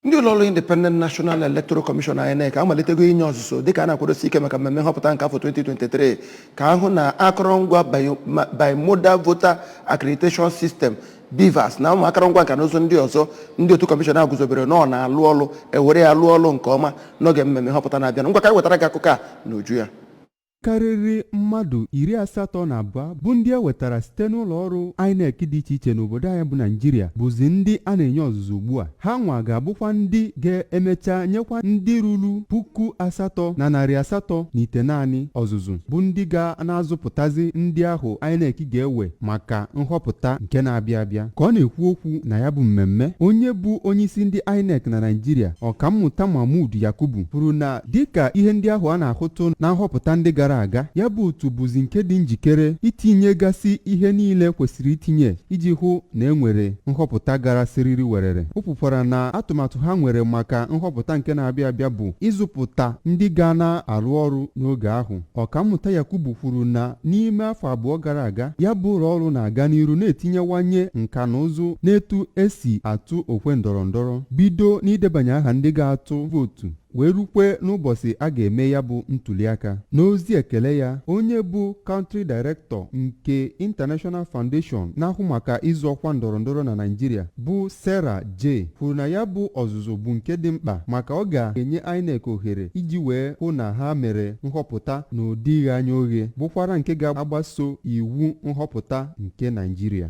Ndị ụlọọrụ Independent National Electoral Commission, INEC, amalitego inye ọzụzụ dịka a na-akwadosi ike maka mmemme nhọpụta nke afọ 2023, ka ahụ na akụrụngwa Bimodal Voter Accreditation System, BVAS, na ụmụ akụrụngwa nka na ụzụ ndị ọzọ ndị otu kọmishọn a guzobere na ọ na-alụ ọlụ, ewere ya lụọ ọlụ nke ọma n'oge mmemme nhọpụta na-abịa. Ngwa, ka anyị wetara gị akụkọ a n'uju ya. Karịrị mmadụ 82 bụ ndị e wetara site n'ụlọ ọrụ INEC dị iche iche n'obodo anyị bụ Naijiria bụzi ndị a na-enye ọzụzụ ugbu a. Ha nwa ga-abụkwa ndị ga-emecha nyekwa ndị ruru 8,809 ọzụzụ, bụ ndị ga na-azụpụtazi ndị ahụ INEC ga-ewe maka nhọpụta nke na-abịa abịa. Ka ọ na-ekwu okwu na ya bụ mmemme, onye bụ onyeisi ndị INEC na Naijiria, Ọkammụta Mahmood Yakubu, kwuru na dịka ihe ndị ahụ a na-ahụtụ na nhọpụta ndị gara aga, ya bụ otu bụzi nke dị njikere itinyegasị ihe niile kwesịrị itinye iji hụ na e nwere nhọpụta gara siriri werere. O kwukwara na atụmatụ ha nwere maka nhọpụta nke na-abịa abịa bụ ịzụpụta ndị ga na-arụ ọrụ n'oge ahụ. Ọkammụta Yakubu kwuru na n'ime afọ 2 gara aga, ya bụ ụlọ ọrụ na-aga n'iru na-etinyewanye nka na ụzụ n'etu esi atụ okwe ndọrọ ndọrọ, bido n'idebanye aha ndị ga-atụ vootu wee rukwe n'ụbọchị a ga-eme ya bụ ntuliaka. N'ozi ekele ya, onye bụ Country Director nke International Foundation na-ahụ maka ịzọ ọkwa ndọrọndọrọ na Naịjirịa, bụ Sarah J, kwuru na ya bụ ọzụzụ bụ nke dị mkpa, maka ọ ga-enye INEC ohere iji wee hụ na ha mere nhọpụta n'ụdị ighe anya oghe, bụkwara nke ga-agbaso iwu nhọpụta nke Naịjirịa.